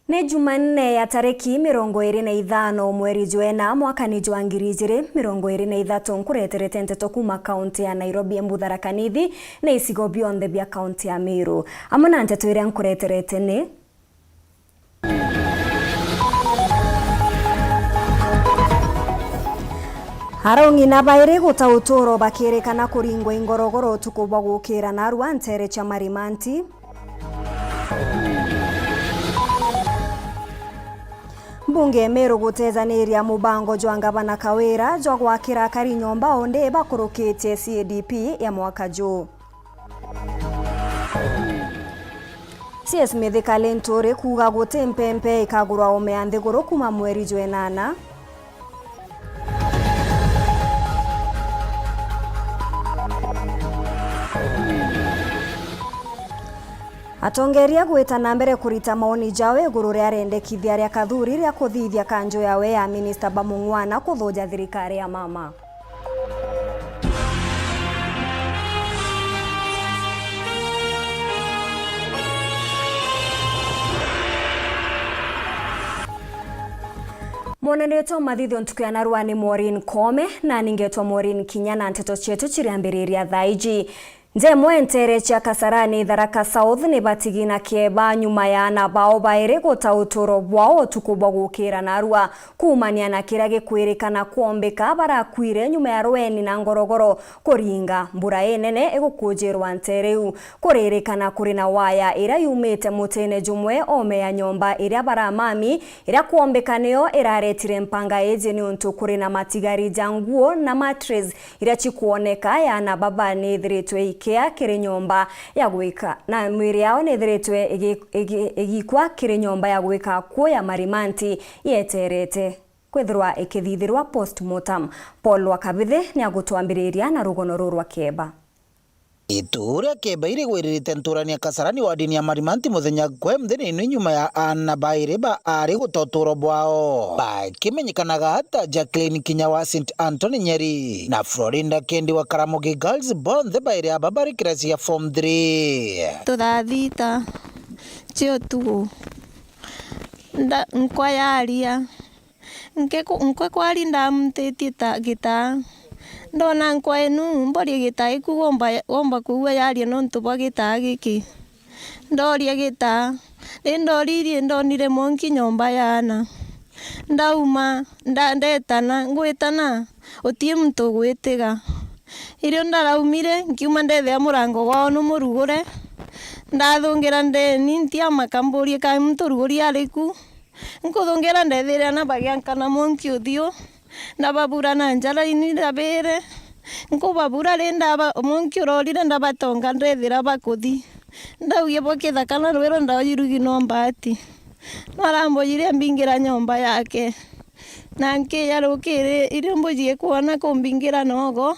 Nĩ Jumanne ya tarĩki 25 mweri jwena mwaka-inĩ jwa 2023 nkureterete nteto kuma kaunti ya Nairobi, Embu, Tharaka Nithi na icigo bionthe bia kaunti ya Meru. Amwe na nteto iria nkureterete nĩ arong'ina bairi guta uturo bakirikana kuringwa ingorogoro utuku bwa gukira narua ntere cha Marimanti. Mbunge Meru gutethaniria mubango jwa ngavana Kawira jwa gwakira akari nyomba onde bakurukitie CADP ya mwaka juu. CS Mithika Linturi kuga guti mpempe ikagurwa ome ya nthiguru kuma mweri jwenana. Atongeria gwita na mbere kurita maoni jawe iguru ria rendekithia ria Kathuri ria kuthithia kanjo yawe ya minista Bamung'wana kuthunja thirikari ya mama. Mwonanĩtwo mathithio ntuku ya narua nĩ Maureen Kome na ningetwo Maureen Kinya na nteto cietu chiriambĩrĩria thaa iji. Njemwe ntere cia Kasarani Tharaka South nĩ batigina kĩeba nyuma ya ana bao baĩrĩ gũta ũtũro bwao ũtukũ bwa gũkĩra narua kumania na kĩrĩa gĩkwĩrĩkana kwombĩka barakuire nyuma ya rweni na ngorogoro kũringa mbura ĩnene ĩgũkũnjĩrwa ntereu. Kũrĩrĩkana kũrĩ na waya ĩrĩa yumĩte mũtĩ-inĩ jumwe ome ya nyomba ĩrĩa baramami ĩrĩa kwombĩka nĩyo ĩraretire mpanga ĩjĩ nĩ ũntũ kũrĩ na matigari ja nguo na mattress iria chikuoneka ya na baba nĩ ĩthĩrĩtwe ikĩa kĩrĩ nyomba ya gwĩka na mwĩrĩ yao nĩ ĩthĩrĩtwe ĩgikwa kĩrĩ nyomba ya gwĩka kuo ya Marimanti yeterete kwithirwa ikithithirwa postmortem. Paul Wakabithe nĩ agũtwambĩrĩria na rũgono rũrũ rwa kĩeba. Itũũra kĩeba irĩgwĩrĩrĩte ntũrani Kasarani wardini ya Marimanti muthenya kwe mthini nyuma ya ana baĩrĩ ba arĩ gũta ũtũro bwao bakimenyekanaga ta Jacqueline Kinya wa St Anthony Nyeri na Florinda Kendi wa Karamogi Girls, bonthe baĩrĩ aba barĩ kirasi ya form 3. Tũthaa thita cia ũtukũ nkwa yaria nkwe kwari ndamutĩtie gĩtaa ndona nkwa ĩnu mborie gĩtaa gĩku womba kugua yaria nontu bwa gĩtaa gĩkĩ ndoria gĩtaa rĩ ndoririe ndonire mwanki nyomba yana ndauma ndetana ngwĩtana ũtie muntu ũgwĩtĩga irio ndaraumire nkiuma ndethea mũrango gwao nĩ ndathungira ndeni ntiamaka mbũrie kaĩ muntu ũrugũri arĩ ku nkuthungira ndethire na bagiankana mwanki ũthiũ ndababura na njara ini ndabire nkubabura ri ndaba mwanki ũrorire ndabatonga ndethira bakuthi ndaugie bwa na rwiro ndaoyirugi no mbati no mbingira nyomba yake na nkiya rukiri irio mbujie kuona kumbingira nogo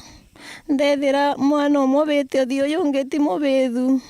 ndethira mwana ũmwe ũbĩte ũthiũ ũyũ ũngĩ ti mũbĩthu.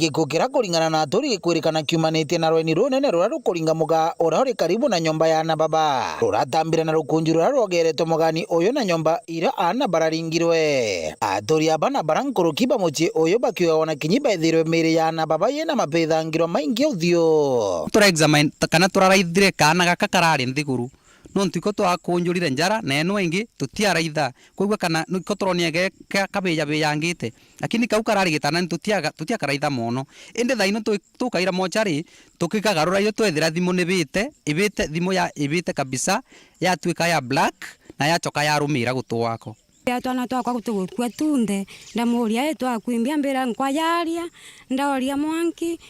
Gĩkuũ kĩrĩa kũringana na atũri gĩkwĩrĩkana kiumanĩtie na rweni rũnene rũrĩa rũkũringa mũgaa ũrĩa ũrĩ karibu na nyomba ya ana baba rũratambire na rũkunji rũrĩa rwogeretwo mũgani ũyũ na nyomba iria ana bararingirwe. Atũri aba na bara nkũrũki ba mũciĩ ũyũ bakiuga ona kinyi bethirwe mĩĩrĩ ya ana baba yĩna mabĩthangirwo maingĩ ũthiũ. Tũra examine kana tũraraithire kana gaka kararĩ nthiguru nontu iko twakunjurire njara na eno ingi tutiaraitha koguo kana niko turonia ge kabijabijangite lakini kau karari gitana tutiakaraitha mono indi thaa ino tukaira mochari tukikagarura iyo twethira thimu ni bite ibite thimu ya ibite kabisa yatuika ya black na yachoka yarumira gutu wako. Twana twakwa tugukua tunthe ndamuria twakwimbia mbira nkwa yaria ndaoria mwanki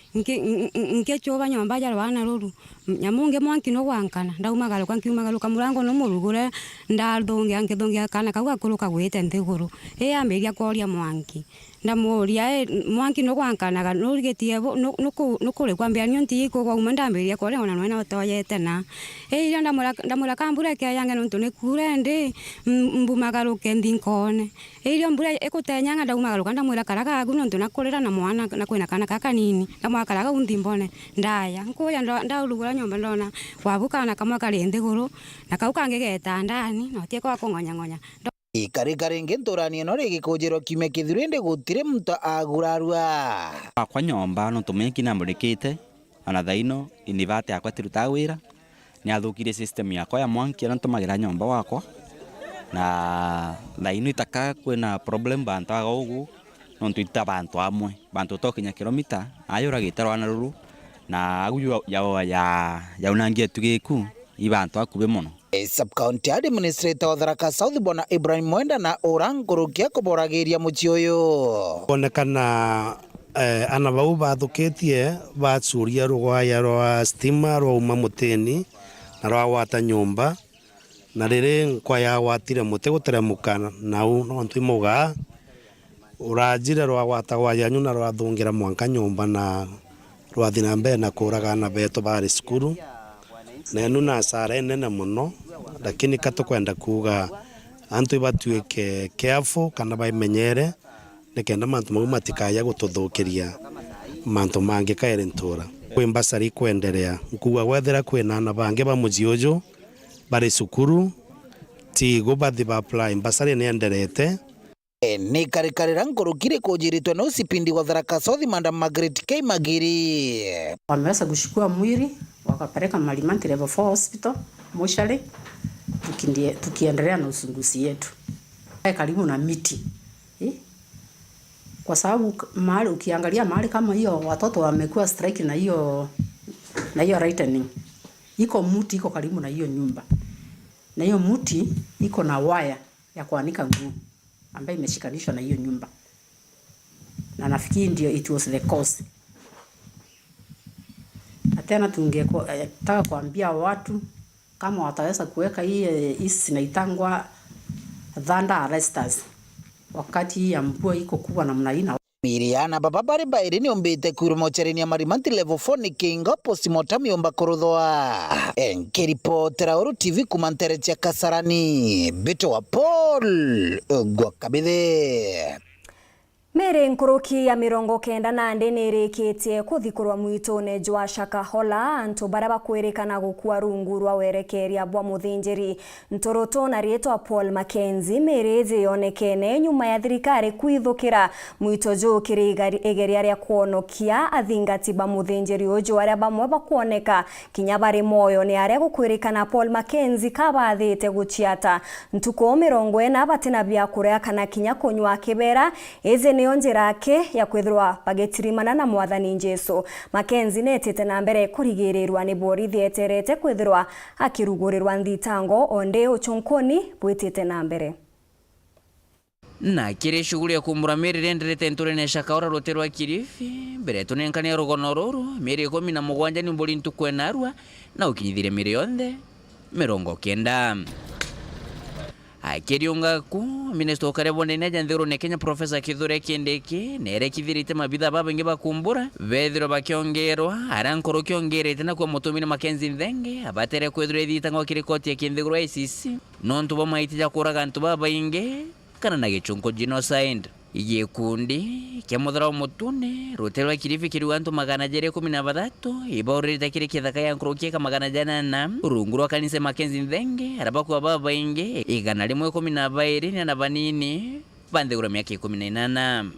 nkichuba nyomba ja rwana ruru nyamungi mwanki no gwankana ndaumagaruka nkiumagaruka murango no murugure ndathungia nkithungia kana kau gakuruka gwite nthiguru iyambiria kuoria mwanki ndamuria mwanki no gwankanaga nurigitie nukurikwa mbia nio ntiikugwa uma ndambiria kuoria ona nwena utoyete na irio ndamwira ka mbura ikeyange nontu ni kura ndi mbumagaruke nthi nkone irio mbura ikutenyanga ndaumagaruka ndamwira karaga gaku nontu nakurira na mwana na kwina kana kaka nini ndamwira karaga unthi mbone ndaya nkuya ndaurugura nyomba ndona wabu kana kamwe kari nthiguru na kau kangi geta ndani na utie kwa kung'onyang'onya. Ikarika ringi ntũrani ĩno rĩgĩkũnjĩrwo kiumia kĩthiru ĩndĩ gũtirĩ muntu agurarua. Akwa nyomba no tumenye kinamũrĩkĩte Ona thaino inivate yakwa tirutaga wira ni athukirie system yakwa ya mwanki aria ntumagira nyomba wakwa na thaino itaka kwina problem bantu aga ugu nontu ita bantu amwe bantu tokinya kilomita ayuragite rwana ruru na agu ya yaunangie tugiku i bantu akubi muno. Sub-county administrator wa Tharaka South Bwana Ibrahim Mwenda na urangurukia kuboragiria muci uyu onekana ana bau bathukitie bacuria rugwaya rwa stima rwauma mutini na rwagwata nyumba na riri nkwa yagwatire muti guteremuka nau nontu imugaa uranjire rwagwata gwayanyu na rwathungira mwanka nyumba na rwathi na mbere na kuraga ana betu bari cukuru nenu na asara enene muno lakini katukwenda kuga antu ibatuike careful kana baimenyere nikenda mantu mau matikaya gututhukiria mantu mangi kairi ntura kwi mbasari kwenderea nkuga gwethera kwina ana bangi ba muji uyu bari cukuru tigo bathi ba apply mbasari nienderete. Ni karikarira nkurukire kujiritwe na usipindi wa Tharaka South Madam Margaret K Magiri. Wameweza kushukua mwili wakapeleka Marimanti Level 4 Hospital mochari, tukiendelea na uchunguzi yetu. Karibu na miti. Kwa sababu mahali ukiangalia mahali kama hiyo watoto wamekuwa strike na hiyo lightning. Iko muti iko karibu na hiyo nyumba. Na hiyo muti iko na waya ya kuanika nguo ambayo imeshikanishwa na hiyo nyumba. Na nafikiri ndio it was the cause. Na tena tungetaka kuambia watu kama wataweza kuweka hii zinaitangwa thunder arresters wakati ya mvua iko kubwa namna hii. Miriana baba bari bairi ni umbite kwirwo mocherenia Marimanti Level 4 ni kingo postmortem yomba kuruthwa. Nkiripotera Uru TV kuma ntere cia Kasarani Bito wa Paul Gwakabithe. Mĩĩrĩ nkuruki ya 90 na ndi nĩĩrĩkĩtie kuthikurwa mwitune jwa Shakahola antu baria bakwirikana gukua rungu rwa werekeria bwa muthinjiri nturutu na rietwa Paul Mackenzie. Mĩĩrĩ ĩjĩ yonekene nyuma ya thirikari kwithukira mwito juu kiri igeria ria kuonokia athingati ba muthinjiri uju aria bamwe bakuoneka kinya bari moyo ni aria gukwirikana Paul Mackenzie kabathite guchiata ntuku 40 batina bia kuria kana kinya kunywa kibera ĩjĩ niyo njira ake ya kwithirwa bagitirimana na mwathani Jesu. Mackenzie netite na mbere kurigirirwa ni borithi eterete kwithirwa akirugurirwa nthitango onde uchunkuni bwitite na mbere. Na kiri shughuli ya kumbura mĩĩrĩ ĩrĩa nturene Shakahola rũte rwa Kilifi mbere tunenkania rugono ruru mĩĩrĩ 17 ni mburi ntuku enarua na ukinyithire mĩĩrĩ yonthe 90. Akiriungaku minista ukarebo nene janthiro ne Kenya Professor Kithure Kindiki nerekithirite mabitha babaingi bakumbura bethirwo bakiongerwa aria nkuru kiongerete na kwa mutumini Mackenzie Nthenge abatere kwithirwa ithitangwa kiri koti ya kinthigurwa ICC nontu bwa maiti ja kuraga antu babaingi kana na gichunko genocide. Igikundi kia muthara wa mutune rute rwa Kilifi kiriuga antu 213 ibaurite kiri kithaka ya nkuruki ka 900 rungu rwa kanisa Mackenzie Nthenge aria bakua babaingi 112 na banini banthigurwa miaka 18.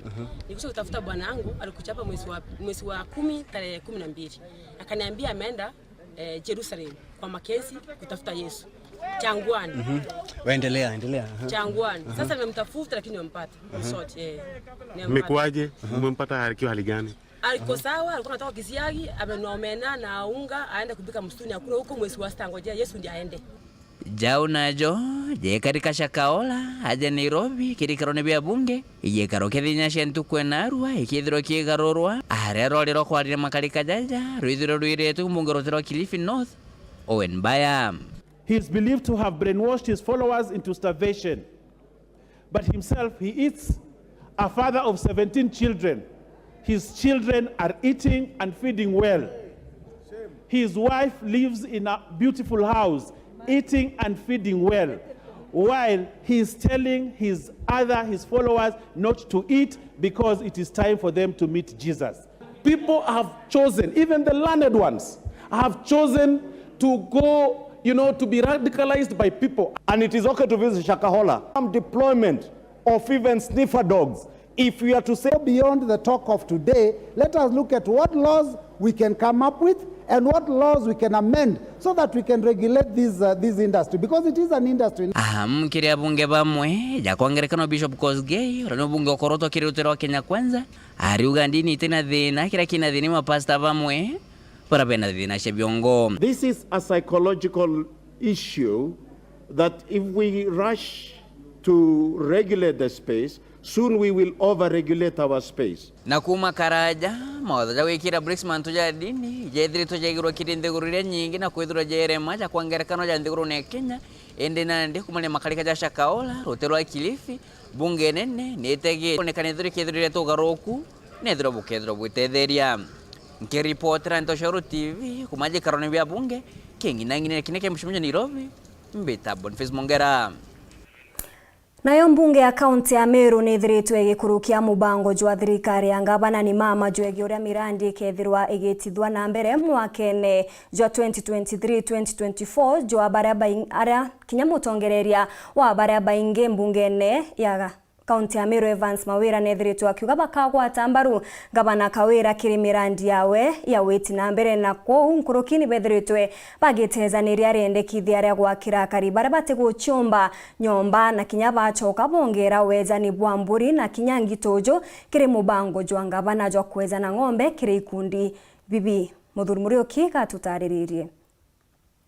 Nilikuja kutafuta bwana wangu, alikuja hapa mwezi wa 10 tarehe 12. Akaniambia ameenda Jerusalem kwa Mackenzie kutafuta Yesu. Changwani. Waendelea, endelea. Changwani. Sasa nimemtafuta lakini nimempata. Sote. Mmekuaje? Mmempata akiwa hali gani? Aliko sawa, alikuwa anatoka Kisiagi, amenomena na unga aende kupika msituni akule huko mwezi wa 6 ngojea Yesu ndiye aende. Jau najo je katika Shakahola aja Nairobi kirikaro bya bunge igikaro kithinya cia ntuku enarua ikithirwo kigarurwa aria roriro kwarire makarika jaja rwithiro rwiretwe mbunge rutiro Kilifi North Owen Baya. He is believed to have brainwashed his followers into starvation. But himself, he eats. A father of 17 children. His children are eating and feeding well. His wife lives in a beautiful house, eating and feeding well, while he is telling his followers not to eat because it is time for them to meet Jesus. People have chosen, even the learned ones, have chosen to go, to be radicalized by people. And it is okay to visit Shakahola. Some deployment of even sniffer dogs If we are to say beyond the talk of today, let us look at what laws we can come up with and what laws we can amend so that we can regulate this industry, because it is an industry. Ahamkiri abunge bamwe jakongerekana Bishop Kosgei ura nobunge okorotwa kirutero Kenya Kwanza ariuga ndini tena thina kira kina thini mapasta bamwe bara bena thina cia biongo. This is a psychological issue that if we rush to regulate the space, soon we will over-regulate our space. Na kuma karaja mawatho ja gwikira BRICS mantu ja dini jethiritwo jaigirwo kiri nthiguru iria nyingi na kwithirwo jerema ja kwa ngerekano ja nthiguru ne Kenya indi na ndi kumania makarika ja Shakahola rute rwa Kilifi bunge nene nitegete onekana ithiro ikithirire tugaruku nethirwo bukethirwo bwitetheria. Nkiripotera Ntoshoru TV kuma jikaroni bya bunge kinginang'inire kineke mshumunyo Nairobi mbita Boniface Mongera. Nayo mbunge ya kaunti ya Meru nithiritwe igikurukia mubango jwa thirikari ya ngavana ni mama jwegi uria mirandi ikethirwa igitithwa na mbere mwakene jwa 2023-2024 jwa baria aria kinya mutongereria wa baria baingi mbungene ya kaunti ya Meru Evans Mawira nethiritwe akiuga bakagwata mbaru ngavana Kawira kiri mirandi yawe ya witi na mbere na kou nkurukini bethiritwe bagitezaniria riendekithia ria gwakira kari baria batiguchumba nyomba na kinya bachoka bongera wezani bwa mburi na kinya ngitojo kiri mubango jwa ngavana jwa kweza na ng'ombe kiri ikundi bibi. Muthuri Muriuki gatutariririe.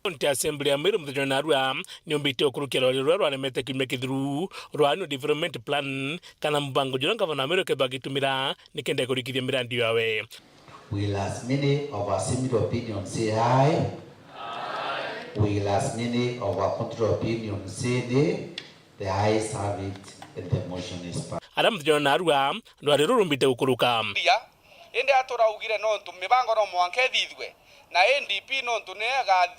County Assembly ya Meru muthenya narua niumbite ukurukia rwari rwa rwaremete kiumia kithiru rwa New Development Plan kana mubango jura ngavana Meru kebagitumira nikenda kurikithia mirandi yawe. Will as many of our similar opinions say aye? Aye. Will as many of our contrary opinions say nay? The ayes have it and the motion is passed. Ara muthenya narua rwari rurumbite gukuruka. Indi aturaugire no ntu mibango no mwanke thithwe na NDP no ntu ne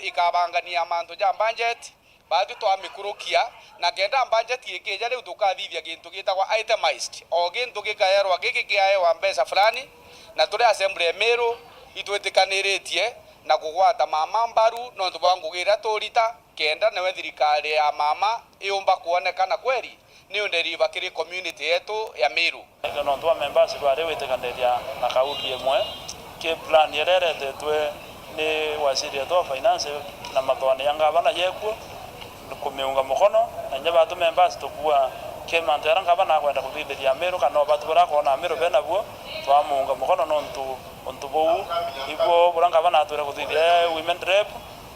ikabangania mantu ja budget bathu twamikurukia na kenda budget ikija riu tukathithia gintu gitagwa itemized o gintu gikaerwa giki kiaewa mbeca fulani na turi assembly Meru itwitikaniritie na kugwata mama mbaru no ntu bwangugira turita kenda newe thirikari ya mama iumba kuonekana kweri ni underiva kiri community yetu ya Meru. No ntu members rwari witikanĩria na kauli imwe ki plan yereretetwe ni waziri wa finance na mathwani ya ngavana yekuo kumiunga mukono na nya batu members tukua ke mantu ya ngavana kwenda kuthithiria Meru kana batu bara kona Meru bena buo twamuunga mukono no ntu untu bou ibwo bura ngavana atwira kuthithia women rep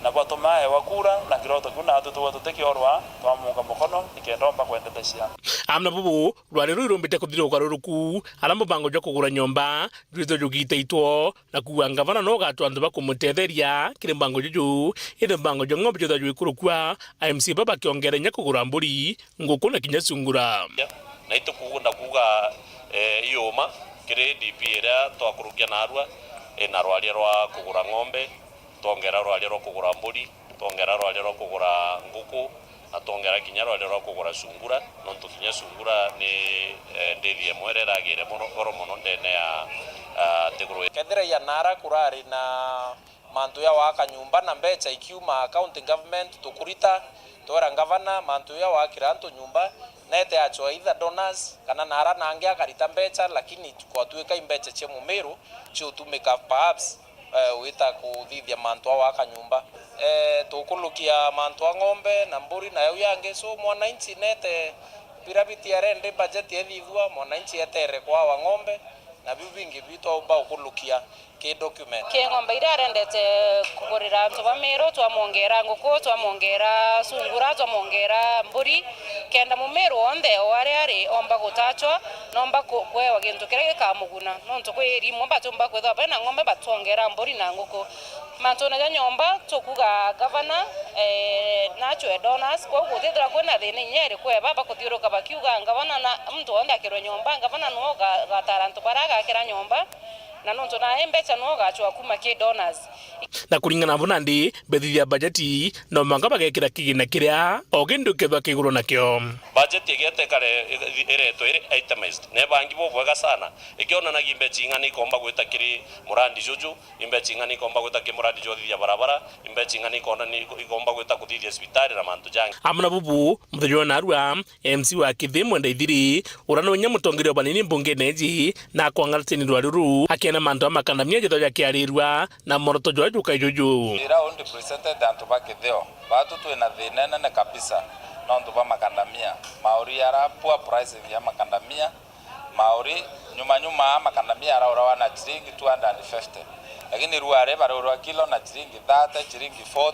na batu mae wakura na kiroto kuna atu tutekiorwa twamuunga mukono ikendomba kwendetecia amna bubu rwari ruirumbite kuthira ruruku ara mubango jwa kugura nyomba rwitho jugite itwo na kuwa ngavana no gatwa andu bakumutetheria kiri mbango juju iri mbango jwa ng'ombe jwa jwikurukwa IMC baba kiongere nya kugura mburi nguku na kinya sungura na itukugunda kuga iuma kiri DP iria twakurukia narua na rwaria rwa kugura ng'ombe twongera rwaria rwa kugura mburi twongera rwaria rwa kugura nguku na twongera kinya rwaria rwa kugura sungura nontu kinya sungura ni ndithi imwe ĩrĩa ĩragĩire goro mũno ndene ya nthiguru kethira ya nara kurari na mantu ya waka nyumba na mbeca ikiuma county government tukurita twera ngavana mantu ya wakira antu nyumba nete acho either donors kana nara nange akarita mbeca lakini kwatuika imbeca cia Mumeru ciutumika perhaps wita kuthithia mantu a waka nyumba tukulukia mantu a ng'ombe na mburi na yau yange so mwananchi nete pirabiti arende budget ethithua mwananchi etere kwa wa ng'ombe na biu bingi bitwa ukulukia ki document ki ng'ombe iria arendete kugurira antu ba Meru twamwongera nguku twamwongera sungura twamwongera mburi kenda mumeru onthe o aria ari omba gutachwa nomba kwewa gintu kiria gikamuguna nontu kwi rimwe batumba kwithwa bena ng'ombe batwongera mburi na nguku mantu na nyomba tukuga gavana nachwe donors koguo thithira kwina thina inyeri kwe baba kuthiuruka bakiuga gavana na mtu onthe akirwe nyomba gavana no gatara antu baria agakira nyomba Na nontu na mbecha no gachwa kuma ki donors na kuringana bunandi bethithia bajeti no manga bagekira kigina kiria o gindu kethwa kiguru nakio budget igete kare iretwo iri itemized ne bangi bo bwega sana ikionanagia imbechi ing'ana ikomba gwita kiri murandi juju imbechi ing'ana ikomba gwita ki murandi jothithia barabara imbechi ing'ana ikonani ikomba gwita kuthithia cibitari na mantu jangi amuna bubu muthenya na arua MC wa Kithii Mwenda Ithiri uria no nyamutongoria banini mbunge neji na kwangaratini rwaruru akiana mantu amakandamia jitho jakiarirua na moroto jwa juka juju ira undi presented antu ba Kithio batu twina thina nene kabisa nondu ba makandamia mauri ara poor price ya makandamia mauri nyuma nyuma makandamia araurawa na chiringi 250 lakini ruare barurwa kilo na chiringi 30 chiringi 40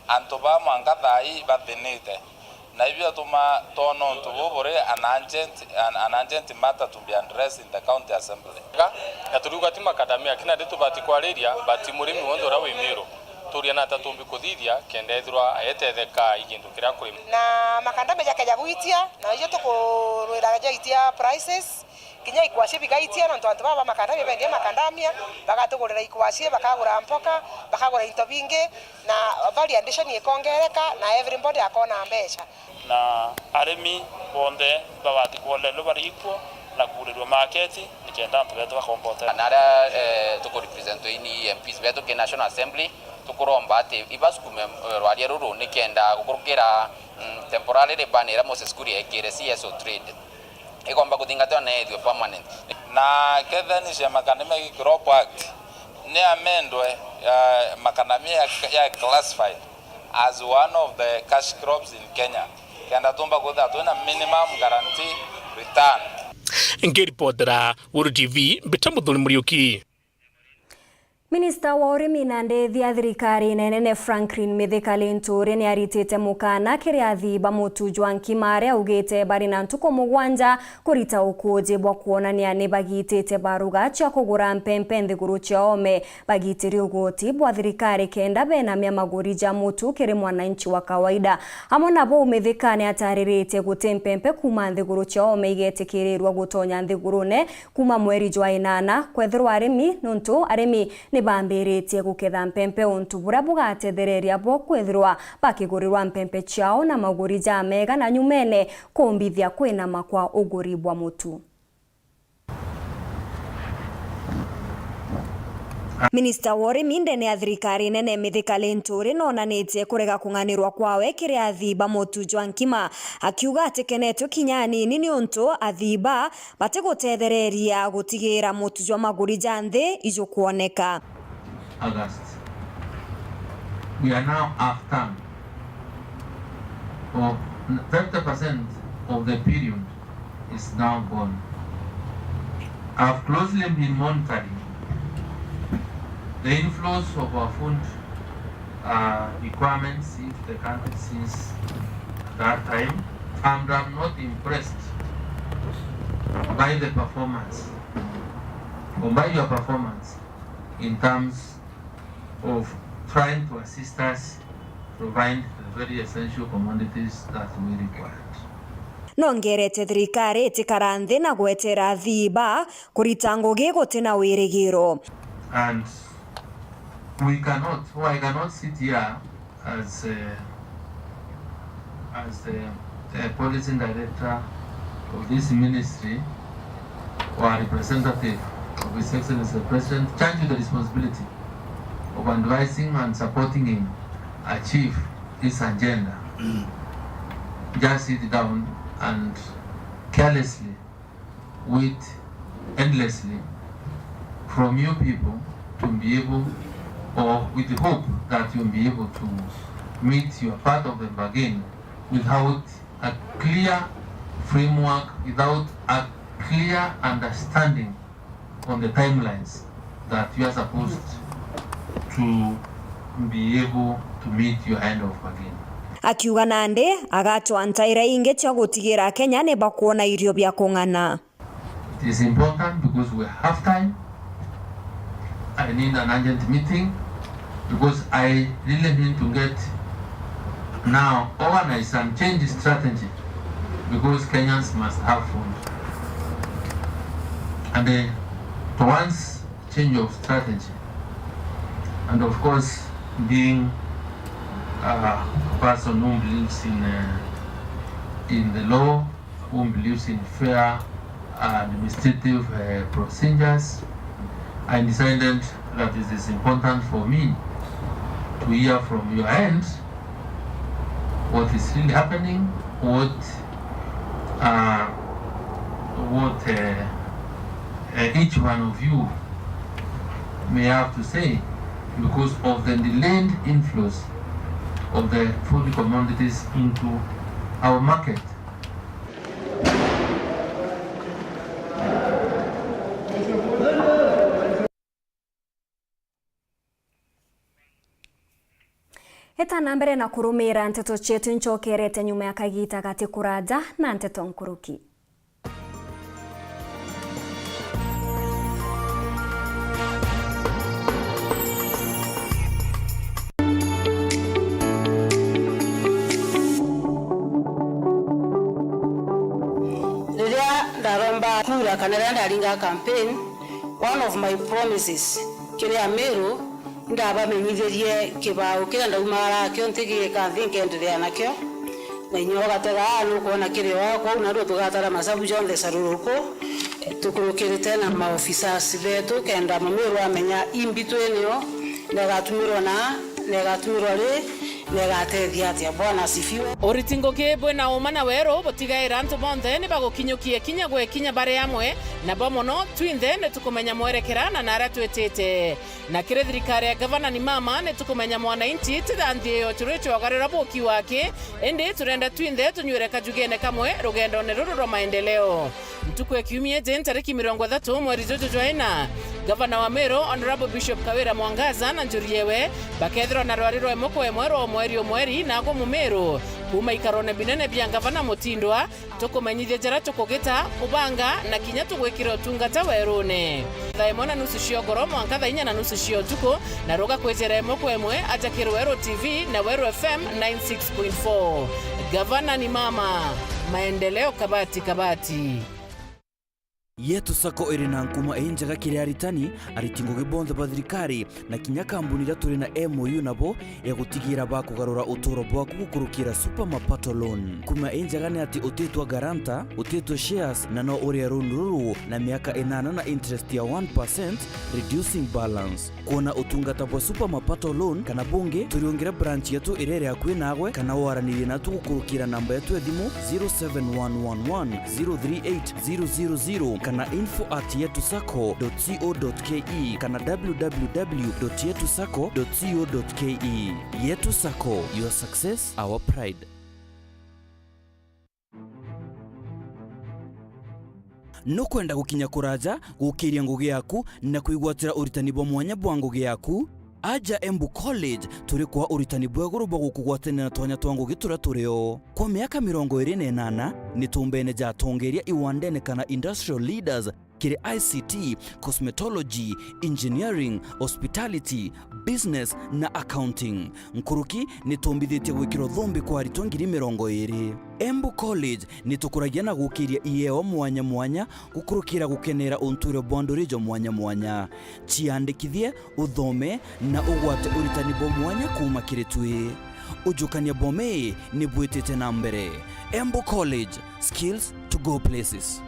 antu ba mwanga thai bathinite na ibyo tuma tono ntububure an urgent matter to be addressed in the county assembly na turuga ti makandamia kina nditu bati kwariria bati murimi wonthe uria wi Miru turia na tatumbi kuthithia kenda ethirwa ayetetheka igindu kiria kurima na makandamia jakeja gwitia na ijo tukurwira jaitia prices kinya ikwaci bigaitia na antu baba makandamia bendia makandamia bagatugurira ikwaci bakagura mpoka bakagura into bingi na value addition ikongereka na everybody akona mbeca na arimi bonthe babati kuolelwo bari ikuo na kuurirwo market nikenda antu betu bakombote na aria tukurepresentwo ini MPs betu ki National Assembly tukuromba ati ibasukume rwaria ruru nikenda gukurukira temporary ban ira Moses Kuria ekire CSO trade ikomba kuthingatwa na ethio permanent na kethanisha makandamia Crop Act ni amendwe makandamia ya classified as one of the cash crops in Kenya kenda tumba kutha twina minimum guarantee return. Ngiripotera Wuru TV Mbita Muthuri Muriuki. Minista wa urimi na ndethi thirikari nene Franklin Mithika Linturi ni aritite mukana kiria athii ba mutu jwa nkima aria augite bari na ntuku mugwanja kurita ukuji bwa kuonania ni bagitite baruga cia kugura mpempe nthiguru cia ome bagitiri ugoti bwa thirikari kenda benamia maguri ja mutu kiri mwananchi wa kawaida hamwe nabo Mithika ni atariritie gute mpempe kuma nthiguru cia ome igetikirirwa gutonya nthigurune kuma mweri jwa inana kwethirwa arimi nuntu arimi ni bambiritie guketha mpempe untu buria bugatethereria bo kwithirwa bakigurirwa mpempe ciao na maguri ja mega na nyumene kumbithia kwinama kwa uguri bwa mutu. Minista wa urimi ndene ya thirikari nene Mithika Linturi nonanitie kurega kung'anirwa kwawe kiria athii ba mutu jwa nkima akiuga ati kenetwe kinya nini ni untu athii ba batigutethereria gutigira mutu jwa maguri ja nthi ijukuoneka. August. We are now half term. Or 50% of the period is now gone. I've closely been monitoring the inflows of our food requirements into the country since that time, and I'm not impressed by the performance, or by your performance in terms of trying to assist us provide the very essential commodities that we require. Nongerete thirikari itikara nthi na gwetera athii ba kurita ngugi gutina wirigiro. And we cannot, or I cannot sit here as the policy director of this ministry or a representative of His Excellency the President, charge you the responsibility of advising and supporting him achieve his agenda. Just sit down and carelessly wait endlessly from you people to be able, or with the hope that you'll be able to meet your part of the bargain without a clear framework, without a clear understanding on the timelines that you are supposed to be able to meet your end of bargain. Akiuga nandi agatwa ntaira ingi cia gutigira Kenya ni bakuona irio bia kung'ana. It is important because we have time. I need an urgent meeting because I really need to get now organize and change strategy because Kenyans must have food. And to once change of strategy. And of course, being a person who believes in the law, who believes in fair administrative procedures, I decided that it is important for me to hear from your end what is really happening, what each one of you may have to say, because of the delayed inflows of the food commodities into our market. Etana mbere na kurumira nteto chetu nchokerete nyuma ya kagita gati kuraja na nteto nkuruki. Riria ndaromba kura kana riria ndaringa campaign, one of my promises kiria Meru ndabamenyithirie kibao kiria ndaumagara kio ntigika nthi nkenderea nakio na inyuo gatega nukuona kirio kou naruo tugatara macabu jonthe caruruku tukurukirite na maofficers betu kenda Mumiru amenya imbitu enio negatumirwo na negatumirwo ri negatethia atia. Bwana asifiwe. Uritingo bwe na uma na wero butigaira antu bonthe ni bagukinyukie kinya gwekinya bari amwe na bo muno twinthe ni tukumenya mwerekera na naria twitite na kiri thirikari ya gavana ni mama ni tukumenya mwananchi tithanthie yo turichwagarira buki wake indi turenda twinthe tunywire kajugene kamwe rugendo-ini ruru rwa maendeleo. Ntuku ya kiumia jen tariki 30 mweri juju jwaina Gavana wa Meru Honorable Bishop Kawira Mwangaza na Njuriewe bakethirwa na rwari rwa ĩmwe kwa ĩmwe rwa mweri mweri nago Mumeru kuma ikarone binene bya gavana Mutindwa tukumenyithia njira tukugita kubanga na kinya tugwikira utungata werune thaa 1:30 cia ngoro mwanka thaa 4:30 cia utuku na ruga kwijera ĩmwe kwa ĩmwe ajakirwo Weru TV na Weru FM 96.4. Gavana ni mama maendeleo kabati kabati. Yetu Sacco iri na nkuma injega kiri aritani aritingo bonthe ba thirikari na kinya kambuni iria turi na MOU nabo ya gutigira ba kugarura uturo bwaku gukurukira super mapato loan. Kuma injega ni ati utitwa garanta utitwa shares na no uria loan ruru na miaka 8 na interest ya 1% reducing balance. Kuona utungata bwa super mapato loan kana bunge turiongera branch yetu irere hakuhi nawe kana waranirie natu gukurukira namba yetu ya thimu 07111 038 000 kana info@yetusacco.co.ke kana www.yetusacco.co.ke. Yetu Sacco, your success our pride. Nukwenda gukinya kuraja gukiria ngugi yaku na kwigwatira uritani bwa mwanya bwa ngugi yaku. Aja Embu College turi kwa uritani bwa iguru bwa gukugwatanira na twanya twa ngugi turia turio kwa miaka 28 ni tumbene jatongeria iwandene kana industrial leaders kiri ICT, cosmetology, engineering, hospitality, business na accounting. Nkuruki ni tumbithitie gwikirwo thumbi kwa aritwa 20,000. Embu College ni tukuragia na gukiria ieo mwanya mwanya gukurukira gukenera unture bwa ndurijo mwanya mwanya. Ciandikithie uthome na ugwate uritani bwa mwanya kuma kiri twi. Ujukania bome ni bwitite na mbere. Embu College, skills to go places.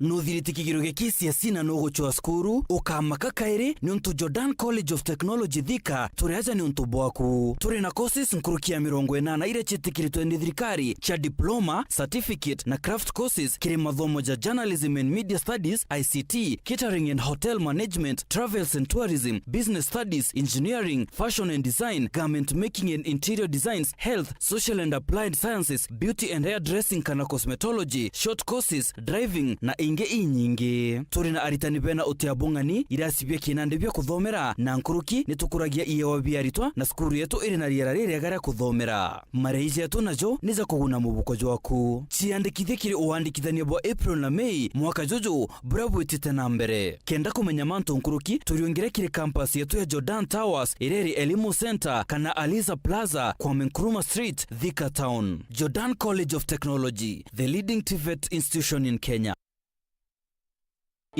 Nuthirite kigiro gia KCSE na nuguchwa cukuru ukamaka kairi ni untu Jordan College of Technology Thika turiaja ni untu bwaku. Turi na courses nkurukia 80 iria ciitikiritwe ni thirikari cha diploma, certificate na craft courses kiri mathomo ja journalism and media studies, ICT, catering and hotel management, travels and tourism, business studies, engineering, fashion and design, garment making and interior designs, health, social and applied sciences, beauty and hairdressing kana cosmetology, short courses, driving na inge inyingi. Turi na aritani bena utia bung'ani irasi bia kinande bia kuthomera na nkuruki ni tukuragia iyewa bia aritwa na cukuru yetu iri na riera ririega ria kuthomera. Mareiji yetu najo ni za kuguna mubuko jwaku. Ciandikithie kiri uwandikithania bwa April na May mwaka juju buria bwitite na mbere. Kenda kumenya mantu nkuruki turiongere kiri campus yetu ya Jordan Towers ireri Elimu Center kana Aliza Plaza kwa Nkrumah Street, Thika Town. Jordan College of Technology, the leading TVET institution in Kenya.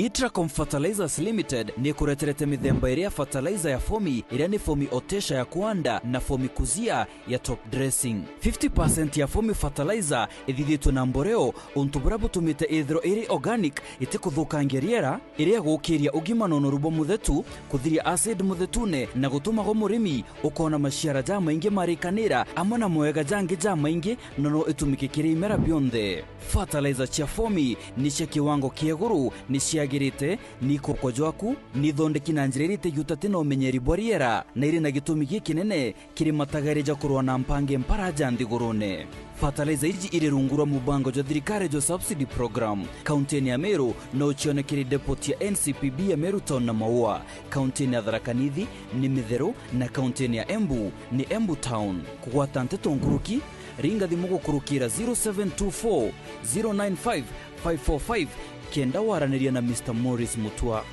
Itracom Fertilizers Limited nĩ ĩkũreterete mĩthemba ĩrĩa ya fertilizer ya fomi ĩrĩa nĩ fomi otesha ya kuanda na fomi kuzia ya top dressing. 50% ya fomi fertilizer ĩthithĩtwo na mboreo untu buria butumite ithiro ĩrĩ organic ĩtĩkũthũkangia rĩera ĩrĩa gũkĩria ũgima na ũnoru bwa mũthetu kuthiria acid mũthetune na gũtũmago mũrĩmi ũkona maciara ja maingi marikanira amwe na mwega jangi ja maingi na no ĩtumĩke kĩrĩ imera bionthe. Fertilizer cia fomi ni cia kiwango kia iguru, ni ciagirite, ni ikoko jwaku, ni thondeki na njira iria ĩtĩgiuta na ũmenyeri bwa rĩera na irĩ na gĩtũmi gĩkĩnene kĩrĩ matagari ja kũrũa na mpange mparaja nthigũrũne. Fertilizer iji irĩ rungu rwa mũbango jwa thirikari jwa subsidy program. Kaunti-inĩ ya Meru no ũcione kĩrĩ depot ya NCPB ya Meru Town na Maua. Kaunti-inĩ ya Tharaka Nithi nĩ Mitheru na kaunti-inĩ ya Embu nĩ Embu Town. Kũgwata nteto nkuruki ringa thimu gũkũrũkĩra 0724 095 545 kenda waranĩria na Mr. Morris Mutua.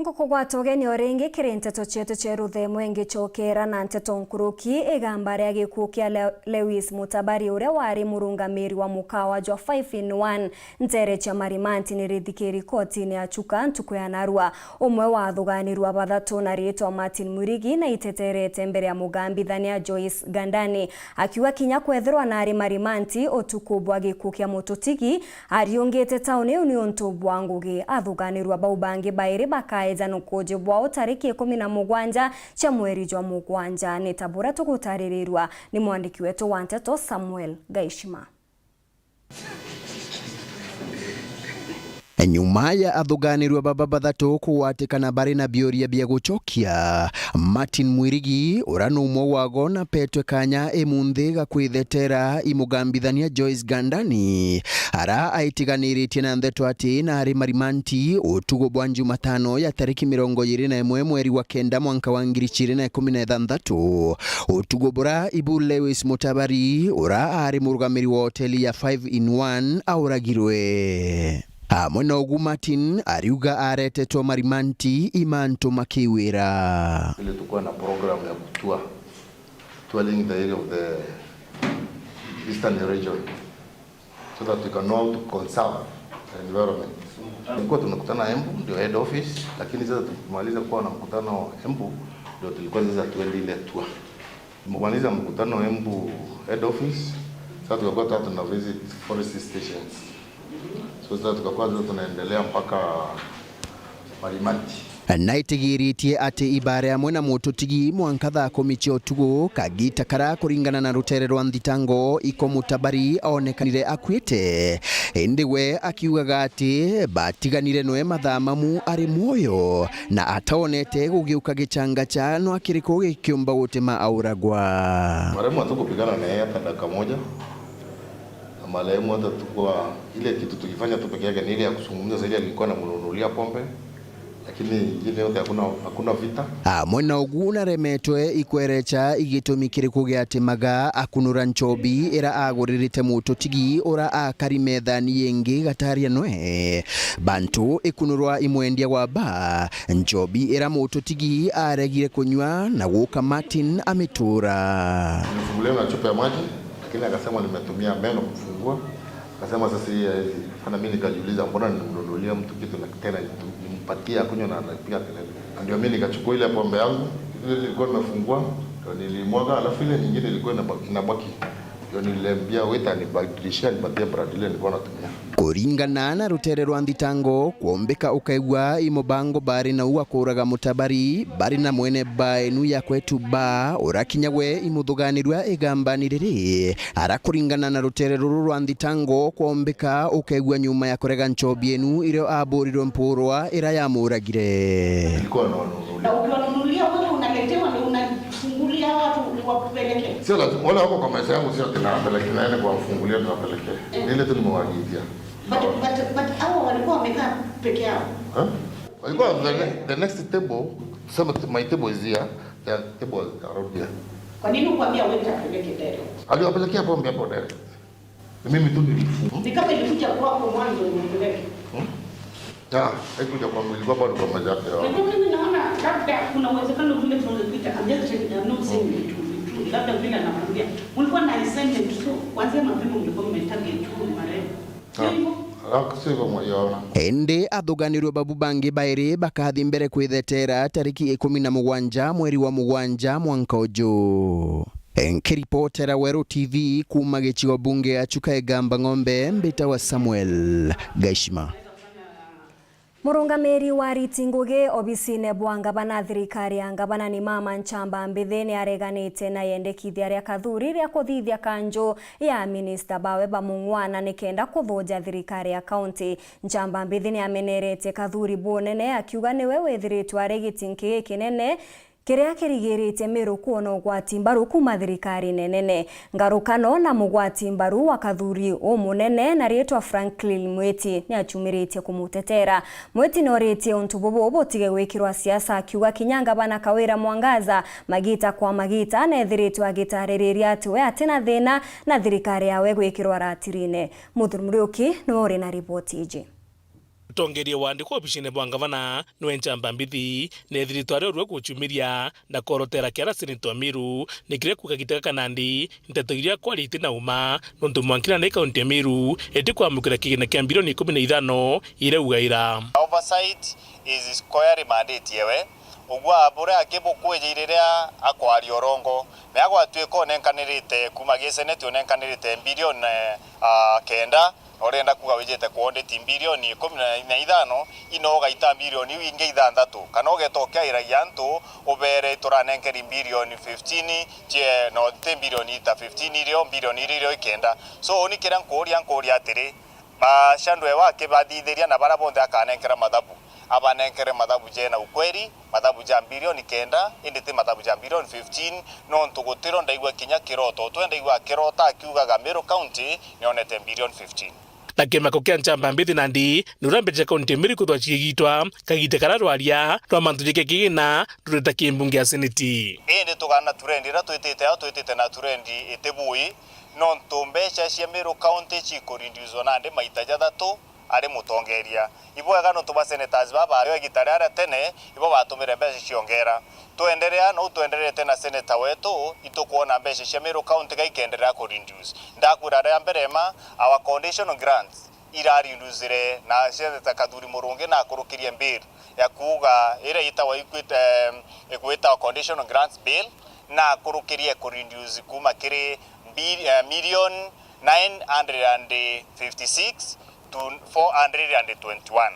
Ngukugwata ugeni o ringi kiri nteto cietu cia ruthemo ingichokera na nteto nkuruki igamba ria gikuo kia Lewis Mutabari uria wari murungamiri wa mukawa jwa 5 in 1 ntere cia Marimanti ni rithikiri koti-ini ya Chuka ntuku ya narua. Umwe wa athuganirwa bathatu na riitwa Martin Murigi na iteterete mbere ya mugambithania Joyce Gandani akiuga kinya kwethirwa na ari Marimanti utuku bwa gikuo kia mututigi ariungite tauni ni untu bwa ngugi. Athuganirwa bau bangi bairi bakae nukuji bwao tariki 17 cha mweri jwa mugwanja. Ni tabura tugutaririrwa ni mwandiki wetu wa nteto Samuel Gaishima. Nyuma ya athuganirwa baba bathatu kuwatikana bari na bioria bia gucokia, Martin Mwirigi uria ni umwe wago na petwe kanya imunthi ga kwithetera imugambithania Joyce Gandani ara aitiganiritie na ntheto ati na ari Marimanti utugo bwa Jumatano ya tariki 21 mweri wa kenda mwanka wa 2016 utugo bura ibu Lewis Mutabari uria ari murugamiri wa hoteli ya 5 in 1 auragirwe. Hamwe ugu Martin ariuga aretetwo Marimanti imantu makiwira. Ile tulikuwa na program ya kutua touring the area of the eastern region so that we can know how to conserve the environment. Tulikuwa tunakutana Embu ndio head office, lakini sasa tukimaliza kuwa na mkutano Embu ndio tulikuwa sasa tuende ile tour. Tumemaliza mkutano Embu head office, sasa tukakuwa tuna visit forest stations. So sasa tukakuwa tunaendelea mpaka Marimanti. Na itigiritie ati ibare amwe na mututigi mwanka thaa kumi cia utugu kagita kara kuringana na rutere rwa nthitango iko Mutabari onekanire akuite, indi we akiugaga ati batiganire noe mathaa mamu ari muoyo na ataonete gugiuka gichanga cha no akiriko gikiumba gutema auragwa. Marehemu hatukupigana na yeye hata dakika moja. Marehemu hata tukua ile kitu tukifanya tu peke yake ni ile ya kuzungumza, zaidi alikuwa anamnunulia pombe, lakini ingine yote hakuna vita. Mwena ugu naremetwe ikwerecha igitumi kiriku giatimaga akunura nchobi ira aguririte mututigi ura akari methani yingi gataria noe bantu ikunurwa imwendia wa ba nchobi ira mututigi aregire kunywa na guka Martin amitura. Nilifungulia na chupa ya maji, lakini akasema nimetumia meno kufungua. Akasema sasa hii haiwezi. Sana mimi nikajiuliza mbona nimnunulia mtu kitu na tena nimpatie akunywe na anapiga kelele. Ndio mimi nikachukua ile pombe yangu, ile nilikuwa nimefungua, ndio nilimwaga, alafu ile nyingine ilikuwa inabaki. Ndio niliambia waiter nibadilishie, nipatie brand ile nilikuwa natumia. Kuringana na rutere rwa nthitango kuombeka ukaigua imobango bari na uwa kuraga Mutabari bari na mwene ba enu ya kwetu ba urakinya we imuthuganirwa igambani riri ara kuringana na rutere ruru rwa nthitango kuombeka ukaigua nyuma ya kurega nchobi enu irio aburirwe mpurwa ira yamuragire. Nilikuwa nawanunulia. Na ukiwanunulia wewe unaletewa na unafungulia watu wakupeleke. Sio lazima wala wako kwa maisha yangu, sio tunawapelekea naende kuwafungulia tunawapelekea. Ile tu nimewaagizia. But hao walikuwa wamekaa peke yao. Huh? Walikuwa the next table, some my table is here, the table is around here. Kwa nini ukwambia wewe utapeleke direct? Aliwapelekea pombe hapo direct. Mimi tu nilifunga. Ni kama ilikuja kwako mwanzo unipeleke. Ah, haikuja kwangu, ilikuwa bado kwa maisha yake. Mimi naona Labda kuna uwezekano vile tunaweza kuita, I'm just saying, I'm not saying it will be true. Labda vile anakuambia mlikuwa na resentment, so kuanzia mapema mlikuwa mmetarget tu marehemu. Sio hivyo? Sio hivyo Yohana. Indi athuganirwe babu bangi bairi bakathi mbere kwithetera tariki 17 mweri wa 7 mwanka uju. Nkiripotera Weru TV kuma gicigo bunge ya Chuka Gamba Ng'ombe, mbita wa Samuel Gaishima. Murungamiri wa Riti Ngugi obicine bwa ngabana thirikari ya ngabana ni mama Nchamba Mbithi ni areganite na yendekithia ria kathuri ria kuthithia kanju ya minista bawe bamung'wana nikenda kuthunja thirikari ya kaunti. Nchamba Mbithi ni amenerete kathuri bunene akiuga niwe withiritwe ari gitinki kinene kiria kirigirite Meru kuona ugwati mbaru kuma thirikari nenene. Ngarukano na mugwati mbaru wa kathuri umunene na rietwa Franklin Mweti ni achumiritie kumutetera. Mweti noritie untu bubu butige gwikirwa siasa akiuga kinyanga bana Kawira Mwangaza magita kwa magita na ethiritwe agitaririria ati we atina thina na thirikari yawe gwikirwa ratirine. Muthuri Muriuki niwe uri na riboti iji. Utongeria wandikwo obicine bwa ngavana niwe Nchamba Mbithi nethiritwe ari urua guchumiria na korotera kiara seneta Miru nikiria kuga gitega kanandi nteto iria kwaria iti na uma nontu mwankira na kaunti ya Miru iti kwamukira kigina kia bilioni 15 iraugaira. Oversight is square mandate yewe ugwo abure akibukwijeire riria akwaria urongo na agwatuika unenkanirite kuma gi senate unenkanirite bilioni 9 urenda kuga wijite kuondeti bilioni 15 ino ugaita bilioni ingi 6 kana ugeta ukiairagia antu ubere turanenkeri bilioni 15 tie no ti bilioni ta 15 irio bilioni irio 9. So oni kiria nkuria atiri bashandwe wake bathithiria na bara bonthe akanenkera mathabu abanenkere mathabu jena ukweri mathabu ja bilioni 9 indi ti mathabu ja bilioni 15 no ntugutiro ndaigua kinya kiroto twendaigua kirota akiugaga Meru County nionete bilioni 15. Na kimako kia Nchamba Mbithi nandi nurambĩrĩria kaunti Meru kwithwa cigĩgitwa kagite karia rwaria rwa mantu jike kigina rurita kimbunge ya seneti. Indi tugana turendi ira twitite ao twitite na turendi itibui no ntu mbeca cia Meru County cikurindiuzwo nandi maita jathatu ari mutongeria ibwega no tuba senators baba ario gitare aria tene ibo batumire mbeca ciongera twenderea no twenderete na senator wetu itukuona mbeca cia Meru County gaikenderea ku reduce ndakwira ria mbere ma our conditional grants irarinducire na senator Kathuri Murungi na akurukirie bill ya kuga ira itawa ikwita conditional grants bill na akurukirie ku reduce kuma kiri million 956 to 421.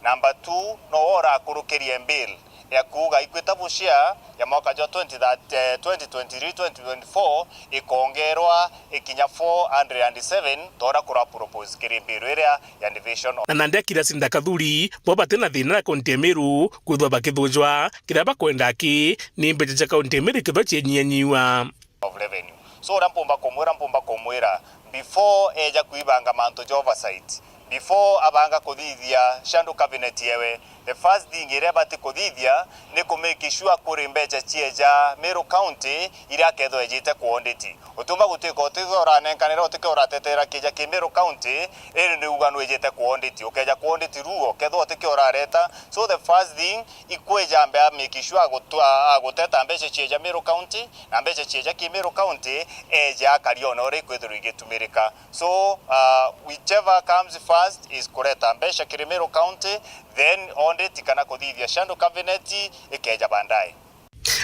Number 2 no ora akurukirie bill ya kuga equitable share ya mwaka jwa 2023 2024 ikongerwa ikinya 407 tora kura propose kiri bill iria ya division. Na nandi akira sinda Kathuri bo batena thina na kaunti ya Meru kwithwa bakithunjwa kiria bakwenda aki ni mbeca cia kaunti ya Meru ikithwa cienyianyiwa of revenue. So ura mpumba kumwira before eja kuibanga manto ja oversight, before abanga kuthithia shadow cabinet yewe, the first thing iria bati kuthithia ni ku make sure kuri mbeca cieja Meru County iria kethwo ejite kuonditi utumba gutuika utithoranenkanira utike uratetera kija ki Meru County iri ni uga nwijite kuonditi ukeja kuonditi ruo kethwo utike urareta. So the first thing ikweja mbe make sure aguteta mbeca cieja Meru County na mbeca cieja ki Meru County eja kariona uri kwithirwo igitumirika. So whichever comes first is kureta mbeca kiri Meru County, then audit kana kuthithia shadow cabinet ikeja bandae.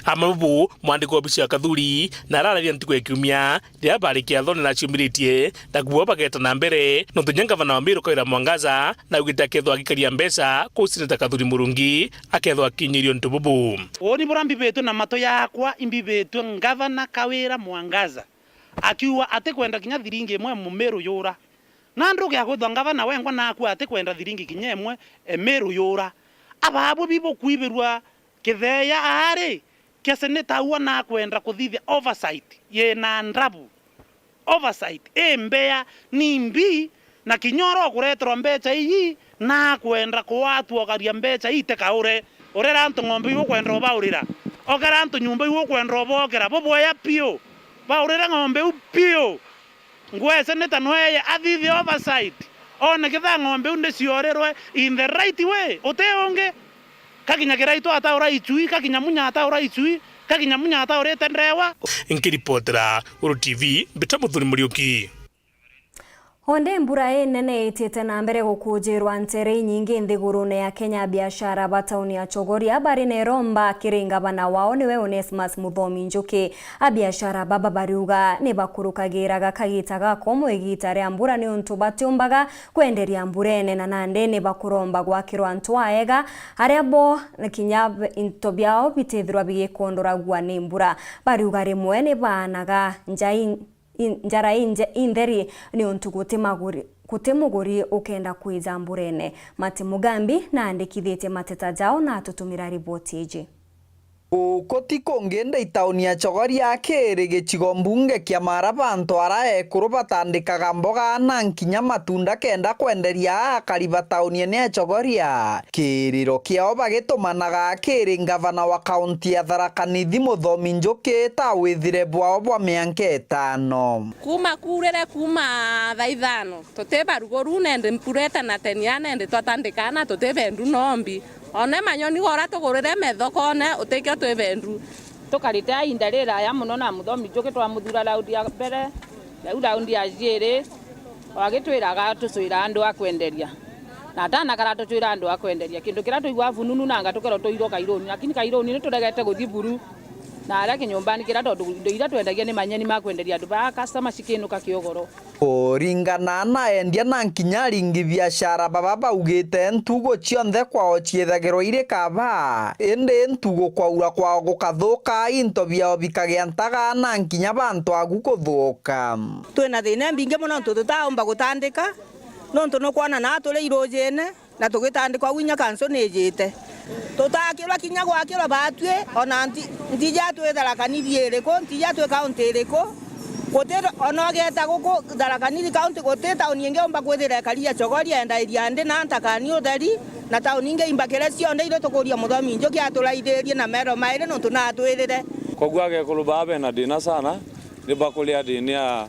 Amabubu mwandiko wa obici ya Kathuri na arararia ntuku ya kiumia ria barikia thone na ciumiritie na kuo bageta na mbere nontu nya ngavana wa Meru Kawira Mwangaza na ugite akethwo agikaria mbeca kuu seneta Kathuri Murungi akethwo akinyirio ntu bubu. Woni bura mbibetwe na mato yakwa imbibetwe ngavana Kawira Mwangaza akiuga ati kwenda kinya thiringi imwe Mumeru yura na ndu gya gwithwa ngavana wengwa nakua ati kwenda thiringi kinya imwe Meru yura ababu bibo kwibirwa kitheya ari kia seneta uwa na kwenda kuthithia oversight ye na ndabu oversight e mbea ni mbi na kinyoro kureterwa mbeca iyi na kwenda kuwatuogaria mbeca ite kaure urera antu ng'ombe iwu kwenda ubaurira okera antu nyumba iwu kwenda ubokera bubweya piu baurira ng'ombe u piu ngwe seneta nweye athithie oversight one kitha ng'ombe u ndiciorirwe in the right way ute ungi Kakinya kiraito ataura icui kakinya munya ataura icui kakinya munya ataurite ndewa. Nkiripotera Uru TV mbita Muthuri Muriuki. Honde mbura enene itite na mbere gukujirwa ntere nyingi nthigurune ya Kenya biashara ba tauni ya Chogoria bari na romba kiringa bana wao niwe Onesmus Muthomi Njuki. Abiashara baba bariuga ni bakurukagiraga kagita gako igita ria mbura ni untu batiumbaga kwenderia mbura ene na nande ni bakuromba gwakirwa antu aega aria bo kinya into biao bitithirwa bigikondoragua ni mbura. Bariuga rimwe ni baanaga njai njara intheri ni untu guti muguri ukenda kwija mburene. Mati Mugambi na andikithitie mateta jao na atutumira riboti iji. Guku ti kungi ndi tauni ya Chogoria kiri gicigo mbunge kia Mara bantu aria ekuru batandikaga mboga na nkinya matunda kenda kwenderia akari ba tauni ene ya Chogoria. Kiriro kiao bagitumanaga kiri ngavana wa kaunti ya Tharaka Nithi Muthomi Njuki ta withire bwao bwa mianka 5. Kuma kurere kuma thaa 5 tutibarugoru nende mpureta na tenia nende twatandikana tutibendu nombi one manyoni gora tugurire methoko one utikio twibendu tukarite inda riraya muno na Muthomi Njuki twamuthura raundi ya mbere riu raundi ya jiiri wagitwiraga tucwira andu a kwenderia na ndanakara tucwira andu a kwenderia kindu kiria tuigua bununu nanga tukerwo tuirwo kaironi lakini kaironi ni turegete guthii buru na aria kinyumbani kiria tondu indo iria twendagia ni manyeni ma kwenderia andu ba customer cikiinuka kiogoro. Kuringana na endia na nkinya ringi biashara baba baugite ntugo cionthe kwao ciethagirwo iri kaba indi ntugo kwaura kwao gukathuka into biao bikagia ntaga na nkinya bantu agu kuthuka. Twina thina mbingi muno ntu tutaumba gutandika nontu nukwana na turi irujine na tugitandikwa winya kanso nijite tutakirwa kinya gwakirwa batue ona ntija twi Tharaka Nithi iriku ntija twi kaunti iriku guti ona geta guku Tharaka Nithi kaunti guti tauni ingi umba kwithira ekaria Chogoria enda iria ndi na ntakani utheri na tauni ingi imbakire cionthe iria tukuria Muthomi Njuki aturaithirie na mero mairi nontu na atwirire. Koguo agekuru baa bena thina sana ni bakuria thina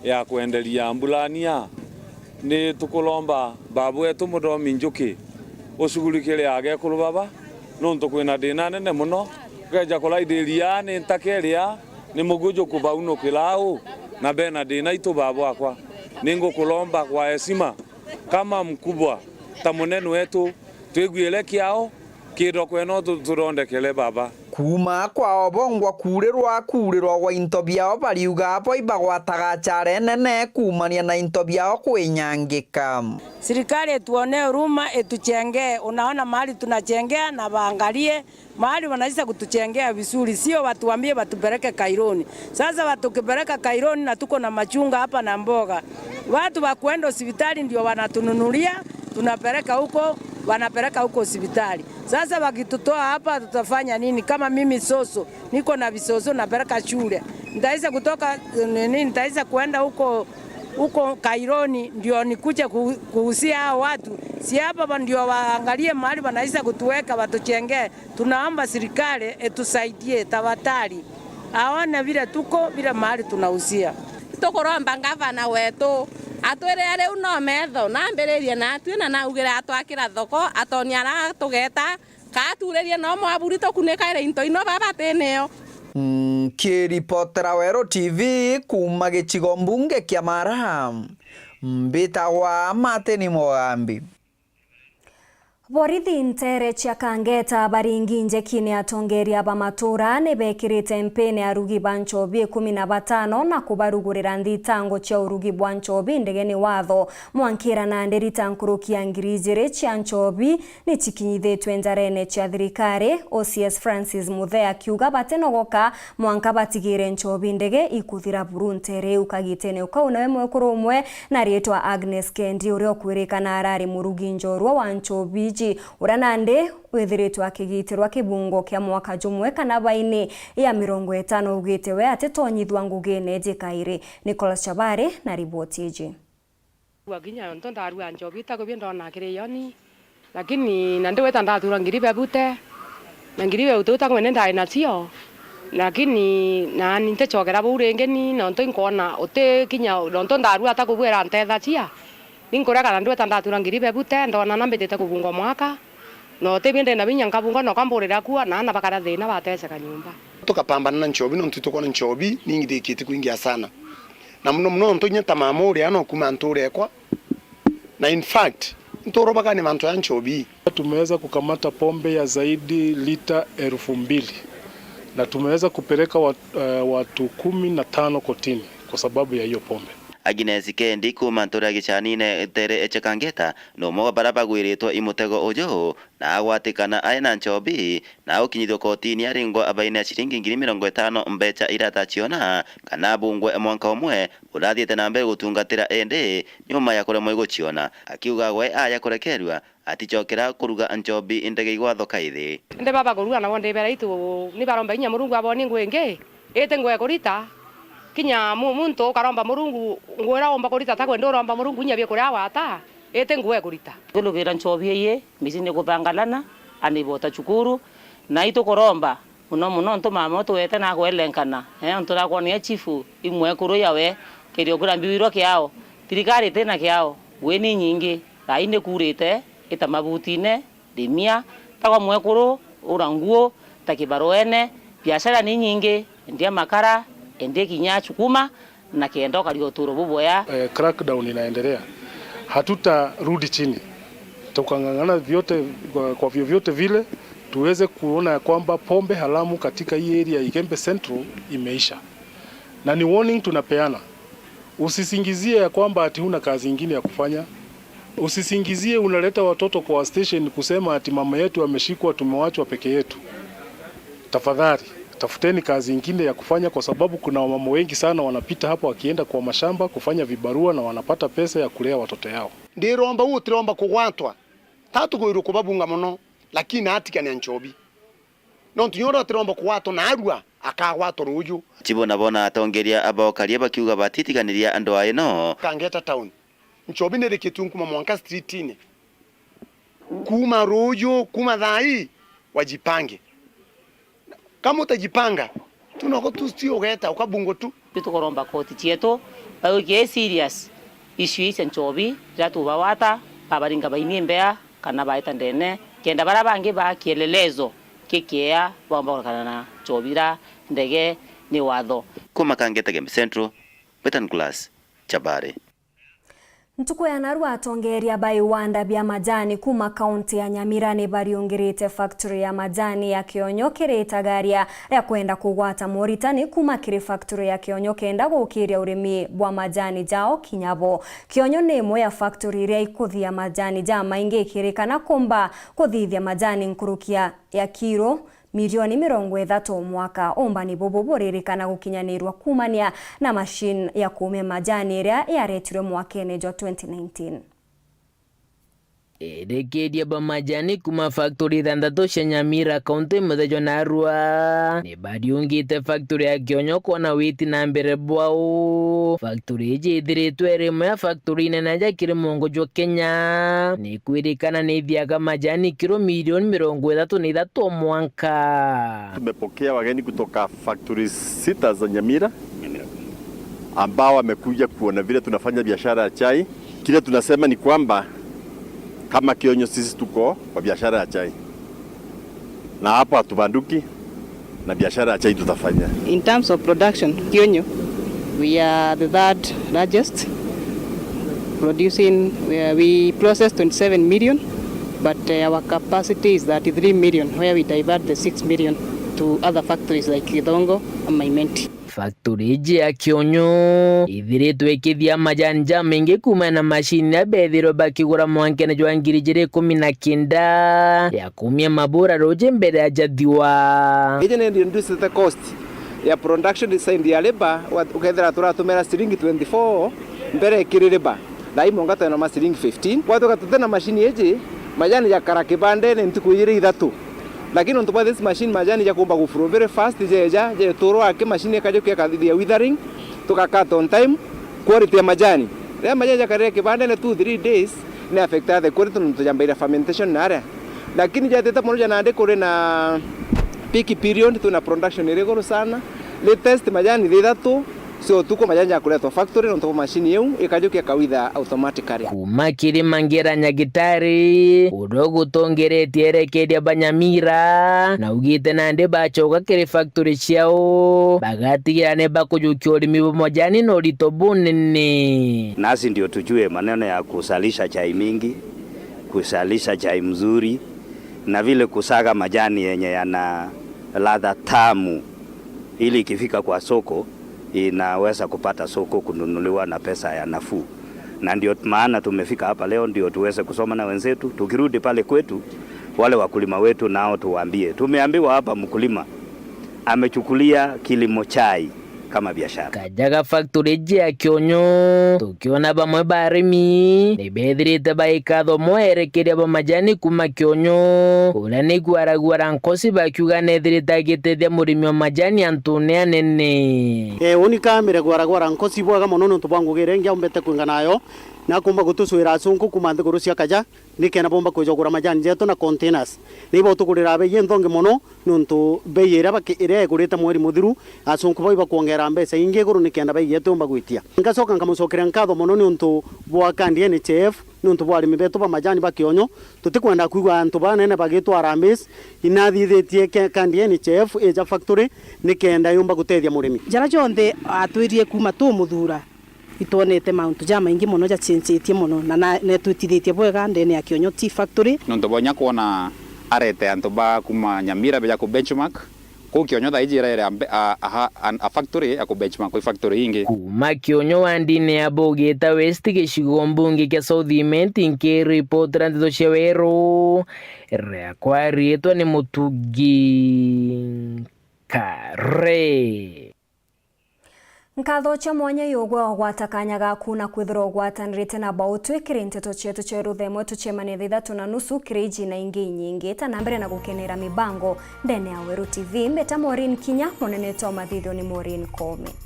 ya kwenderia mbulania ni tukulomba babu wetu Muthomi Njuki ucugulikire agekuru baba nontu kwina thina nene muno keja kuraithiria ni ntakeria ni muguju kubaunukira na bena thina itu babu akwa ningukulomba kwa heshima kama mkubwa ta munene wetu twiguire kiao kindu kweno turondekele baba. Kuma kwao bongwa kurirwa gwa into biao bariuga abo ibagwataga chare nene kumania na into biao kwinyangika. Serikali tuone huruma ituchengee. Unaona mahali tunachengea na waangalie mahali wanaweza kutuchengea vizuri, sio watuambie watupeleke Kaironi. Sasa watukipeleka Kaironi na tuko na machunga hapa na mboga, watu wa kwenda hospitali ndio wanatununulia, tunapeleka huko, wanapeleka huko hospitali. Sasa wakitutoa hapa tutafanya nini? Kama mimi soso niko na visoso napeleka shule, nitaweza kutoka nini? Nitaweza kuenda huko huko Kaironi ndio nikuje kuhusia hao watu? Si hapa ndio waangalie mahali wanaweza kutuweka watuchengee. Tunaomba serikali etusaidie tafadhali, aone vile tuko vile mahali tunahusia. Tukuromba ngavana wetu atwire riu no metho na ambiririe na atue na naugire atwakira thoko atoni ara tugeta kaaturirie no mwaburi tukunikaire into ino baba tineo. Nkiripotera Wero TV kuma gicigo mbunge kia Mara mbitagwa Mateni Mugambi. Borithi ntere cia Kangeta baringi njekini atongeria ba matura ni bekirite mpene arugi ba nchobi 15 na kubarugurira nthitango cia urugi bwa nchobi ndegeni watho mwankira na nderita nkurukia 2,000 cia nchobi ni chikinyithitwe njarene cia thirikari. OCS Francis Muthea akiuga batenogoka mwanka batigire nchobi ndege ikuthira buru ntere ukagitene ukau nawe mwekuru umwe na rietwa Agnes Kendi uria ukwirikana arari murugi njorua wa nchobi uria nandi withiritwe akigitirwa kibungo kia mwaka jumwe kana baini ya 50 ugite we atitonyithwa ngugine njikairi. Nicholas Chabari na riboti iji. Waginya ndo ndarua njobi tako bi ndona kiriyoni lakini nandi weta ndathura ngiri bebute na ngiri bebute utangwene ndai nacio lakini na nintechokera bau ringi ni nontu inkona uti kinya nontu ndarua atakubwira ntetha cia ninkureka na ndweta ndatura ngiri bebute ndona nambitite kubungwa mwaka No tebinde na binya nkabunga no kamburira kuwa na ana bakara thina bateseka nyumba. Tukapambana na nchobi no ntito kona nchobi ningithikite kuingia sana. Na muno muno ntunyeta mamuri ano kuma nturekwa. Na in fact ntorobaga ni manto ya nchobi. Tumeweza kukamata pombe ya zaidi lita 2000 na tumeweza kupeleka watu 15 kotini kwa sababu ya hiyo pombe. Agnes Kendi kuma ntura gichanine tere echekangeta no mwa baraba gwiritwo imutego uyu na agwatikana aina nchobi na ukinyithio kotini aringwa abaine ya ciringi 50,000 mbeca iratachiona kana bungwe mwanka umwe urathiete na mbere gutungatira indi nyuma ya kuremwo iguchiona akiuga we aya kurekerwa atichokera kuruga nchobi indege igwatho kaithi Inde baba kuruga na wonde bera itu ni baromba inya murungu aboni ngwenge ete ngwe kurita kinya muntu ukaromba murungu ngwera omba kurita ta kwenda uromba murungu nyabie kuria wata ete ngwe kurita Kulugera nchobi ye misine kubangalana anibota chukuru na itu kuromba muno muno nto mama tuwete na kwelenkana nto rakwonia chifu imwe kuru yawe kerio kurambiwirwo kiao thirikari tena kiao weni nyingi raine kurite ita mabutine rimia takwa mwekuru ura nguo takibaroene biashara ni nyingi ndia makara endie kinya chukuma na kienda kalio turo buboya. Crackdown inaendelea, hatutarudi chini, tukangangana vyote kwa vyovyote vile tuweze kuona kwamba pombe haramu katika hii area Igembe Central imeisha. Na ni warning tunapeana, usisingizie ya kwamba ati huna kazi nyingine ya kufanya. Usisingizie unaleta watoto kwa station kusema ati mama yetu ameshikwa tumewachwa peke yetu. Tafadhali tafuteni kazi nyingine ya kufanya, kwa sababu kuna wamama wengi sana wanapita hapo wakienda kwa mashamba kufanya vibarua na wanapata pesa ya kulea watoto yao. Ndiromba utiromba kugwatwa tatu kuiru kubabunga muno lakini atikania nchobi no tunyora tiromba kugwatwa na arua akagwatwa ruju chibona bona atongeria abokaria bakiuga batitiganiria andu aino Kangeta town nchobi nere kuma Mwanka street ine kuma ruju kuma thai wajipange. Kama utajipanga tunako tu sio geta ukabungo tu tukoromba koti chetu bayoke serious issue ise nchobi ratu bawata babaringa bainie mbea kana baita ndene kenda barabange ba kielelezo kikea bomba kana na chobira ndege ni watho kuma Kangeta Gembe Central Betan Glass Chabare. Ntuku ya narua atongeria bai wanda bya majani kuma kaunti ya Nyamira ni bariungirite factory ya majani ya Kionyo kiritagaria ya kwenda kugwata moritani kuma kiri factory ya Kionyo kenda gukiria urimi bwa majani jao kinyabo. Kionyo ni imwe ya factory iria ikuthia majani ja maingi ikirikana kumba kuthithia majani nkurukia ya kiro milioni 30 mwaka ombani bobo boririkana gukinyanirwa kumania na machine ya kumia majani iria yaretirwe mwaka-ini jwa 2019. Erekeria ba majani kuma factory 6 cia Nyamira kaunti muthejo na Arua ni bariungite factory ya Kionyo kuona witi na mbere bwao. Factory iji ithiritwe iri imwe ya factory nene ja kiri mwongo jwa Kenya ni kwirikana ni ithiaga majani kiro milioni 33 mwanka. Tumepokea wageni kutoka factory 6 za Nyamira ambao wamekuja kuona vile tunafanya biashara ya chai. Kile tunasema ni kwamba kama Kionyo sisi tuko kwa biashara ya chai na hapo hatubanduki na biashara ya chai tutafanya. In terms of production, Kionyo, we are the third largest producing. We process 27 million, but our capacity is 33 million, where we divert the 6 million to other factories like Kidongo and Maimenti. Factory iji ya Kionyo ithiritwe ikithia majani ja maingi kuma na mashini ya bethirwe bakigura mwankene jwa 2019 ya kumia mabura ruje mbere ya jathiwa. Iji ni reduce the cost ya production design ya labor ukethira turatumira ciringi 24 mbere ikiri labor na imonga tena ma ciringi 15 kwatuka tutena mashini iji majani ya karakibande ni ntuku igiri ithatu. Lakini on top of this machine majani ya kumba gufuro very fast jeja je toro ake machine kaje kia kathithia withering tukakata on time quality ya majani ya majani ya karere kibande ne 2 3 days ne affecta the quality ntu jambaira fermentation na area. Lakini jateta mono jana ande kore na peak period tuna production iriguru sana latest majani thithatu So tuko majani ya kuletwa factory nontu machine iu ikajukia kawitha automatically. Kuma kirima ngera nyagitari uria gutongeretie erekeria banyamira na ugite nandi bachoka kiri factory ciao bagatigira ni bakujukia urimi bwa majani na urito bunene. Nasi ndio tujue maneno ya kusalisha chai mingi, kusalisha chai mzuri na vile kusaga majani yenye yana ladha tamu ili ikifika kwa soko inaweza kupata soko kununuliwa na pesa ya nafuu. Na ndio maana tumefika hapa leo, ndio tuweze kusoma na wenzetu. Tukirudi pale kwetu, wale wakulima wetu nao tuwaambie. Tumeambiwa hapa mkulima amechukulia kilimo chai kama biashara. Kajaga factory ya Kionyo tukiona bamwe barimi nibethirite baikatho mwerekeria ba majani kuma Kionyo uria ni gwaragwara nkosi bakiuga nethirite agitethia murimi wa majani antune anene. Uni kamire gwaragwara nkosi bwaga muno nontu bwa ngugire ngia umbete kwinga nayo na kumba gutucwira acungu kuma nthiguru cia kaja nikena bomba kwija majani jetu na containers ni tugurira bei nthongi muno nontu bei ira iria igurite mweri muthiru acungu bau bakuongera mbeca ingi iguru nikenda bei yetu mba gwitia. Ngacoka ngamucokeria nkatho muno nontu bwa kandi NHIF nontu bwa arimi betu ba majani ba Kionyo tutikwenda kuigua antu banene bagitwa aramis inathithitie kandi NHIF eja factory nikenda yumba gutethia murimi. Jara jonthe atwirie kuma tumuthura itwonete mauntu ja maingi muno jacenjetie muno na netwitithitie bwega ndene ya Kionyo Tea Factory. Nontu bonya kuona arete antu ba kuma Nyamira beja ku benchmark ku Kionyo thaa iji iraire a factory ya ku benchmark ku factory ingi. Kuma Kionyo wandine ya Bugita West gicigo mbunge kia South Imenti nkiripotera nteto cia weru riakwa rietwa ni Mutugi Kare. Nkatho cia mwanya yugwe ogwata kanya gaku na kwithirwo ugwatanirite na bao twikire nteto cietu cia ruthemwe tucemanie thaa 3:30 kiri iji na ingi nyingi ta na mbere na gukenera mibango ndene ya Weru TV. Mbeta Maureen Kinya munene to mathithio ni Maureen Kome.